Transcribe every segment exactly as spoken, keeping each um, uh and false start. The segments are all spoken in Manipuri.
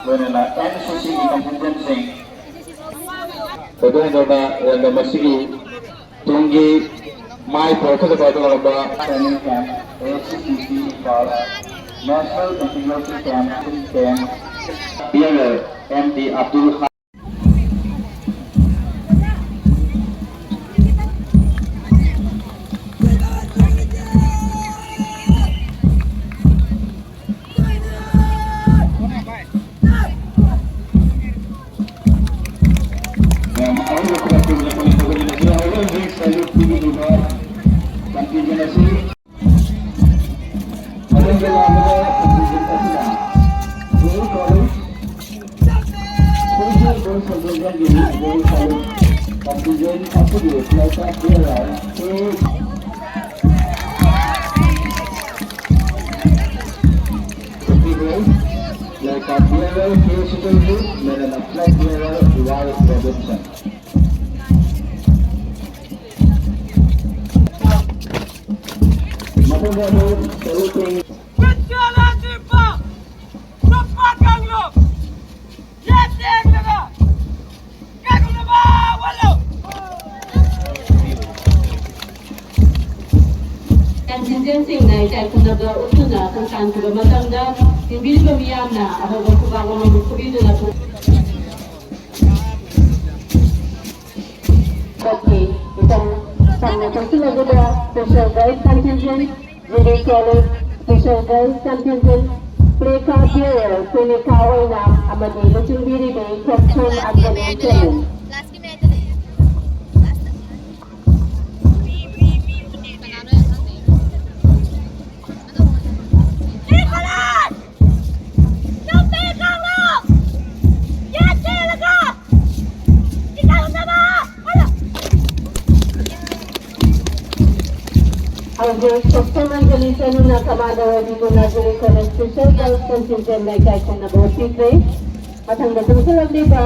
ꯂꯣꯏꯅꯅ ꯑꯦꯟ ꯁꯤ ꯁꯤꯒꯤ ꯀꯟꯇꯤꯟꯖꯦꯟꯁꯤꯡ ꯊꯣꯏꯗꯣꯛ ꯍꯦꯟꯗꯣꯛꯅ ꯂꯝꯗꯝ ꯑꯁꯤꯒꯤ ꯇꯨꯡꯒꯤ ꯃꯥꯏ ꯄꯨꯔꯛꯀꯗꯕ ꯑꯗꯨꯒꯨꯝꯂꯕ training camp, A C C C Imphal, National Integrity Camp, camp, P L L, M D Abdul ꯀꯟꯇꯤꯟꯖꯦꯟꯁꯤꯡꯅ ꯏꯀꯥꯏ ꯈꯨꯝꯅꯕ ꯎꯠꯇꯨꯅ ꯈꯣꯡꯁꯥꯟꯈꯤꯕ ꯃꯇꯝꯗ ꯇꯤꯟꯕꯤꯔꯤꯕ ꯃꯤꯌꯥꯝꯅ ꯑꯍꯧꯕ ꯈꯨꯕꯥꯛ ꯑꯃꯃꯝ ꯈꯨꯕꯤꯗꯨꯅ ꯆꯠꯈꯤ꯫ ꯏꯆꯝ ꯆꯝꯅ ꯆꯪꯁꯤꯜꯂꯛꯂꯤꯕ special girls contingent, Jiri college special girls contingent, placard bearer Senika ꯑꯣꯏꯅ ꯑꯃꯗꯤ ꯂꯨꯆꯤꯡꯕꯤꯔꯤꯕꯤ ꯈꯦꯝꯁꯣꯟ ꯑꯟꯖꯂꯤ ꯆꯅꯨ꯫ ꯍꯧꯖꯤꯛ ꯈꯦꯝꯁꯣꯟ ꯑꯟꯖꯂꯤ ꯆꯅꯨꯅ commander ꯑꯣꯏꯕꯤꯗꯨꯅ Jiri college special girls contingent ꯂꯩꯀꯥꯏ ꯈꯨꯝꯅꯕ ꯎꯠꯄꯤꯈ꯭ꯔꯦ꯫ ꯃꯊꯪꯗ ꯆꯪꯁꯤꯜꯂꯛꯂꯤꯕ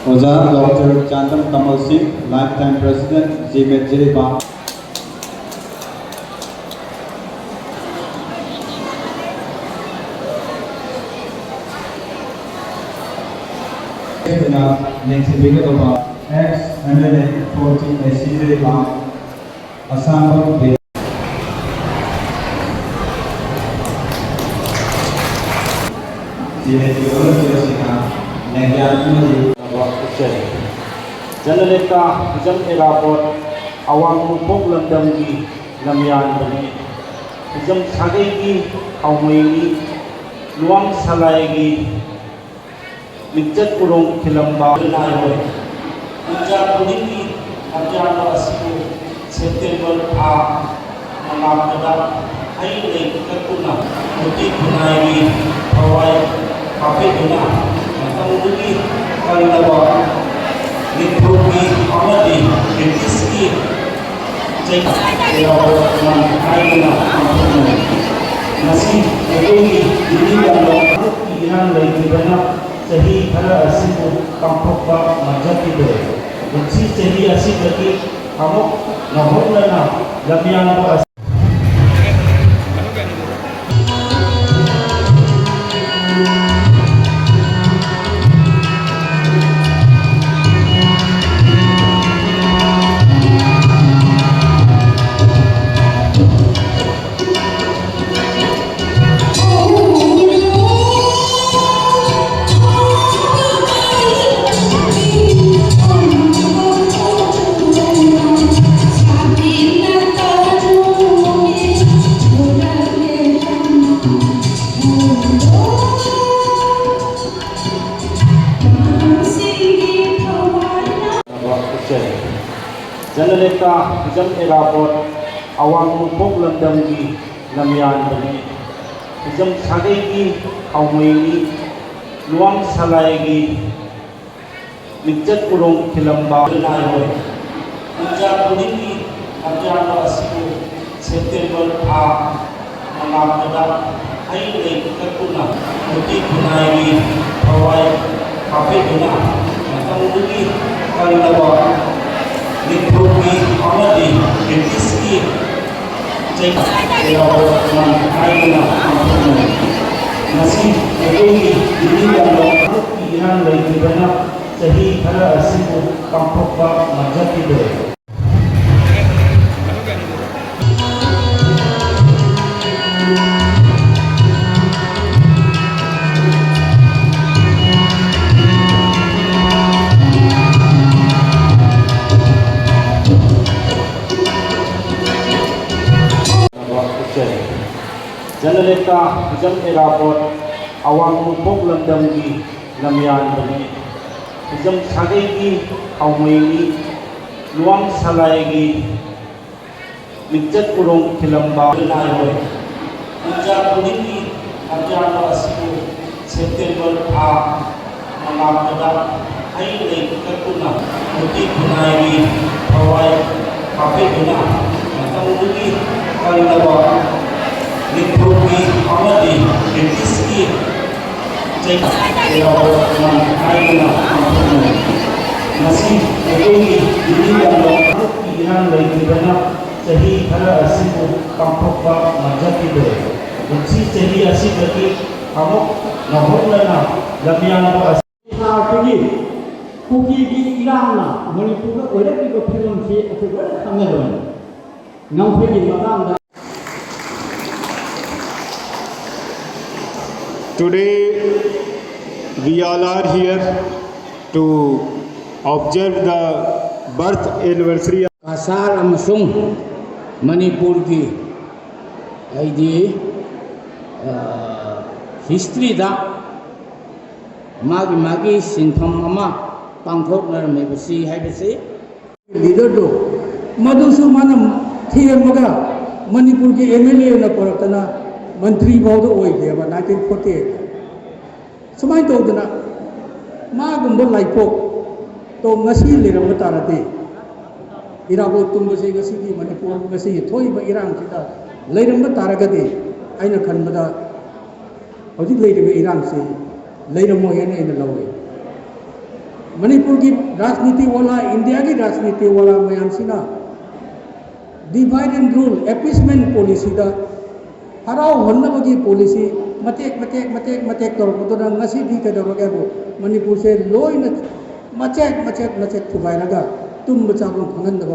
ꯑꯣꯖꯥ ꯗꯣꯛꯇꯔ ꯆꯥꯟꯗꯝ ꯀꯃꯜ ꯁꯤꯡ, lifetime president, GMAT ꯖꯤꯔꯤꯕꯥꯝ꯫ ꯑꯩꯈꯣꯏꯅ ꯌꯦꯡꯁꯤꯟꯕꯤꯒꯗꯧꯕ ex MLA fourteen AC ꯖꯤꯔꯤꯕꯥꯝ, ꯑꯁꯥꯡꯕꯝ ꯕꯦ-, ꯁꯤ ꯍꯩꯇ꯭ꯔꯕ ꯂꯝꯆꯦꯜꯁꯤꯡꯅ ꯂꯦꯡꯌꯥꯟ ꯑꯃꯗꯤ ꯎꯠꯆꯔꯤ꯫ ꯖꯅꯂꯦꯀꯥ ꯐꯤꯖꯝ ꯏꯔꯥꯕꯣꯠ ꯑꯋꯥꯡ ꯅꯣꯡꯄꯣꯛ ꯂꯝꯗꯝꯒꯤ ꯂꯝꯌꯥꯟꯕꯅꯤ꯫ ꯐꯤꯖꯝ ꯁꯥꯒꯩꯒꯤ ꯊꯥꯎꯃꯩꯅꯤ, ꯂꯨꯋꯥꯡ ꯁꯂꯥꯏꯒꯤ ꯃꯤꯡꯆꯠ ꯎꯔꯣꯡ ꯈꯤꯜꯂꯝꯕ ꯅꯥꯏꯔꯣꯏ꯫ ꯄꯨꯡꯖꯥ ꯈꯨꯗꯤꯡꯒꯤ ꯂꯝꯌꯥꯟꯕ ꯑꯁꯤꯕꯨ ꯁꯦꯞꯇꯦꯝꯕꯔ ꯊꯥ ꯃꯉꯥꯗ ꯍꯩ ꯂꯩ ꯀꯠꯇꯨꯅ ꯅꯨꯄꯤ ꯈꯨꯟꯅꯥꯏꯒꯤ ꯊꯋꯥꯏ ꯍꯥꯞꯄꯤꯗꯨꯅ ꯃꯇꯝꯗꯨꯒꯤ ꯀꯜꯂꯕ ꯅꯤꯡꯊꯧꯒꯤ ꯑꯃꯗꯤ ꯕ꯭ꯔꯤꯇꯤꯁꯀꯤ ꯆꯩ ꯍꯥꯏꯗꯨꯅ ꯄꯥꯡꯊꯣꯛꯅꯩ꯫ ꯉꯁꯤ ꯑꯩꯈꯣꯏꯒꯤ ꯅꯤꯅꯤ ꯂꯝꯗꯝ ꯚꯥꯔꯠꯀꯤ ꯏꯔꯥꯡ ꯂꯩꯈꯤꯕꯅ ꯆꯍꯤ ꯈꯔ ꯑꯁꯤꯕꯨ ꯄꯥꯡꯊꯣꯛꯄ ꯉꯝꯖꯈꯤꯗꯦ꯫ ꯀꯨꯝꯁꯤ ꯆꯍꯤ ꯑꯁꯤꯗꯒꯤ ꯑꯃꯨꯛ ꯅꯧꯍꯧꯅꯅ ꯂꯝꯌꯥꯟꯕ ꯑꯁꯤ ꯎꯠꯆꯔꯤ꯫ ꯖꯅꯂꯦꯀꯥ ꯐꯤꯖꯝ ꯏꯔꯥꯕꯣꯠ ꯑꯋꯥꯡ ꯅꯣꯡꯄꯣꯛ ꯂꯝꯗꯝꯒꯤ ꯂꯝꯌꯥꯟꯕꯅꯤ꯫ ꯐꯤꯖꯝ ꯁꯥꯒꯩꯒꯤ ꯊꯥꯎꯃꯩꯅꯤ, ꯂꯨꯋꯥꯡ ꯁꯂꯥꯏꯒꯤ ꯃꯤꯡꯆꯠ ꯎꯔꯣꯡ ꯈꯤꯜꯂꯝꯕ ꯅꯥꯏꯔꯣꯏ꯫ ꯄꯨꯡꯖꯥ ꯈꯨꯗꯤꯡꯒꯤ ꯂꯝꯌꯥꯟꯕ ꯑꯁꯤꯕꯨ ꯁꯦꯞꯇꯦꯝꯕꯔ ꯊꯥ ꯃꯉꯥꯗ ꯍꯩ ꯂꯩ ꯀꯠꯇꯨꯅ ꯅꯨꯄꯤ ꯈꯨꯟꯅꯥꯏꯒꯤ ꯊꯋꯥꯏ ꯍꯥꯞꯄꯤꯗꯨꯅ ꯇꯧꯕꯒꯤ ꯀꯜꯂꯕ ꯅꯤꯡꯊꯧꯒꯤ ꯑꯃꯗꯤ ꯕ꯭ꯔꯤꯇꯤꯁꯀꯤ ꯆꯩ ꯀꯌꯥꯕꯨ ꯃꯥꯏ ꯍꯥꯏꯗꯨꯅ ꯄꯥꯡꯊꯣꯛꯅꯩ꯫ ꯉꯁꯤ ꯑꯩꯈꯣꯏꯒꯤ ꯗꯤꯜꯂꯤ ꯂꯝꯗꯝ ꯚꯥꯔꯠꯀꯤ ꯏꯔꯥꯡ ꯂꯩꯈꯤꯕꯅ ꯆꯍꯤ ꯈꯔ ꯑꯁꯤꯕꯨ ꯄꯥꯡꯊꯣꯛꯄ ꯉꯝꯖꯈꯤꯗ꯭ꯔꯦ꯫ ꯖꯔꯅꯦꯂꯤꯁ ꯍꯤꯖꯝ ꯏꯔꯥꯕꯣꯠ ꯑꯋꯥꯡ ꯅꯣꯡꯄꯣꯛ ꯂꯝꯗꯝꯒꯤ ꯂꯝꯌꯥꯟꯕꯅꯤ꯫ ꯍꯤꯖꯝ ꯁꯥꯒꯩꯒꯤ ꯊꯥꯎꯃꯩꯅꯤ꯫ ꯂꯨꯋꯥꯡ ꯁꯂꯥꯏꯒꯤ ꯃꯤꯡꯆꯠ ꯎꯔꯣꯡ ꯈꯤꯜꯂꯝꯕ ꯅꯥꯏꯔꯣꯏ꯫ ꯀꯨꯝꯖꯥ ꯈꯨꯗꯤꯡꯒꯤ ꯂꯝꯌꯥꯟꯕ ꯑꯁꯤꯕꯨ ꯁꯦꯞꯇꯦꯝꯕꯔ ꯊꯥ ꯃꯉꯥꯜꯗ ꯍꯩ ꯂꯩ ꯀꯠꯇꯨꯅ ꯅꯨꯄꯤ ꯈꯨꯟꯅꯥꯏꯒꯤ ꯊꯋꯥꯏ ꯍꯥꯞꯄꯤꯗꯨꯅ ꯃꯇꯝꯗꯨꯒꯤ ꯀꯜꯂꯕ ꯅꯤꯡꯊꯧꯒꯤ ꯑꯃꯗꯤ ꯕ꯭ꯔꯤꯇꯤꯁꯀꯤ ꯆꯩ ꯀꯌꯥꯕꯨ ꯃꯥꯏ ꯍꯥꯏꯗꯨꯅ ꯄꯥꯡꯊꯣꯛꯅꯩ꯫ ꯉꯁꯤ ꯑꯩꯈꯣꯏꯒꯤ ꯗꯤꯜꯂꯤ ꯂꯝꯗꯝ ꯚꯥꯔꯠꯀꯤ ꯏꯔꯥꯡ ꯂꯩꯈꯤꯕꯅ ꯆꯍꯤ ꯈꯔ ꯑꯁꯤꯕꯨ ꯄꯥꯡꯊꯣꯛꯄ ꯉꯝꯖꯈꯤꯗ꯭ꯔꯦ꯫ ꯀꯨꯝꯁꯤ ꯆꯍꯤ ꯑꯁꯤꯗꯒꯤ ꯑꯃꯨꯛ ꯅꯧꯍꯧꯅꯅ ꯂꯝꯌꯥꯟꯕ ꯑꯁꯤ ꯊꯥꯔꯛꯄꯒꯤ ꯀꯨꯀꯤꯒꯤ ꯏꯔꯥꯡꯅ ꯃꯅꯤꯄꯨꯔꯗ ꯑꯣꯏꯔꯛꯂꯤꯕ ꯐꯤꯕꯝꯁꯤ ꯑꯩꯈꯣꯏ ꯂꯣꯏꯅ ꯈꯪꯅꯔꯕꯅꯤ꯫ ꯉꯝꯈꯩꯒꯤ ꯃꯇꯥꯡꯗ Today, we all are here to observe the birth anniversary of Cachar ꯑꯃꯁꯨꯡ ꯃꯅꯤꯄꯨꯔꯒꯤ, ꯍꯥꯏꯗꯤ, ꯍꯤꯁꯇ꯭ꯔꯤꯗ ꯃꯥꯒꯤ ꯃꯥꯒꯤ ꯁꯤꯟꯐꯝ ꯑꯃ ꯄꯥꯡꯊꯣꯛꯅꯔꯝꯃꯤꯕꯁꯤ ꯍꯥꯏꯕꯁꯤ ꯂꯤꯗꯔꯗꯣ, ꯃꯗꯨꯁꯨ ꯃꯥꯅ ꯊꯦꯝꯃꯒ ꯃꯅꯤꯄꯨꯔꯒꯤ ꯑꯦꯝ ꯑꯦꯜ ꯑꯦꯅ ꯄꯨꯔꯛꯇꯅ ꯃꯟꯇ꯭ꯔꯤ ꯐꯥꯎꯗ ꯑꯣꯏꯈꯤꯑꯕ nineteen forty eight꯫ ꯁꯨꯃꯥꯏꯅ ꯇꯧꯗꯅ ꯃꯥꯒꯨꯝꯕ ꯂꯥꯏꯄꯣꯛꯇꯣ ꯉꯁꯤ ꯂꯩꯔꯝꯕ ꯇꯥꯔꯗꯤ, ꯏꯔꯥꯕꯣꯠ ꯇꯨꯝꯕꯁꯦ ꯉꯁꯤꯗꯤ ꯃꯅꯤꯄꯨꯔ ꯉꯁꯤꯒꯤ ꯊꯣꯛꯏꯕ ꯏꯔꯥꯡꯁꯤꯗ ꯂꯩꯔꯝꯕ ꯇꯥꯔꯒꯗꯤ, ꯑꯩꯅ ꯈꯟꯕꯗ ꯍꯧꯖꯤꯛ ꯂꯩꯔꯤꯕ ꯏꯔꯥꯡꯁꯤ ꯂꯩꯔꯝꯃꯣꯏ ꯍꯥꯏꯅ ꯑꯩꯅ ꯂꯧꯏ꯫ ꯃꯅꯤꯄꯨꯔꯒꯤ ꯔꯥꯖꯅꯤꯇꯤ ꯋꯥꯂꯥ, ꯏꯟꯗꯤꯌꯥꯒꯤ ꯔꯥꯖꯅꯤꯇꯤ ꯋꯥꯂꯥ ꯃꯌꯥꯝꯁꯤꯅ divide and rule, appeasement policyꯗ, ꯍꯔꯥꯎꯍꯟꯅꯕꯒꯤ policy ꯃꯇꯦꯛ ꯃꯇꯦꯛ ꯃꯇꯦꯛ ꯃꯇꯦꯛ ꯇꯧꯔꯛꯄꯗꯨꯅ ꯉꯁꯤꯗꯤ ꯀꯩꯗꯧꯔꯒꯦꯕꯨ, ꯃꯅꯤꯄꯨꯔꯁꯦ ꯂꯣꯏꯅ ꯃꯆꯦꯠ ꯃꯆꯦꯠ ꯃꯆꯦꯠ ꯊꯨꯒꯥꯏꯔꯒ ꯇꯨꯝꯕ ꯆꯥꯐꯝ ꯈꯪꯍꯟꯗꯕ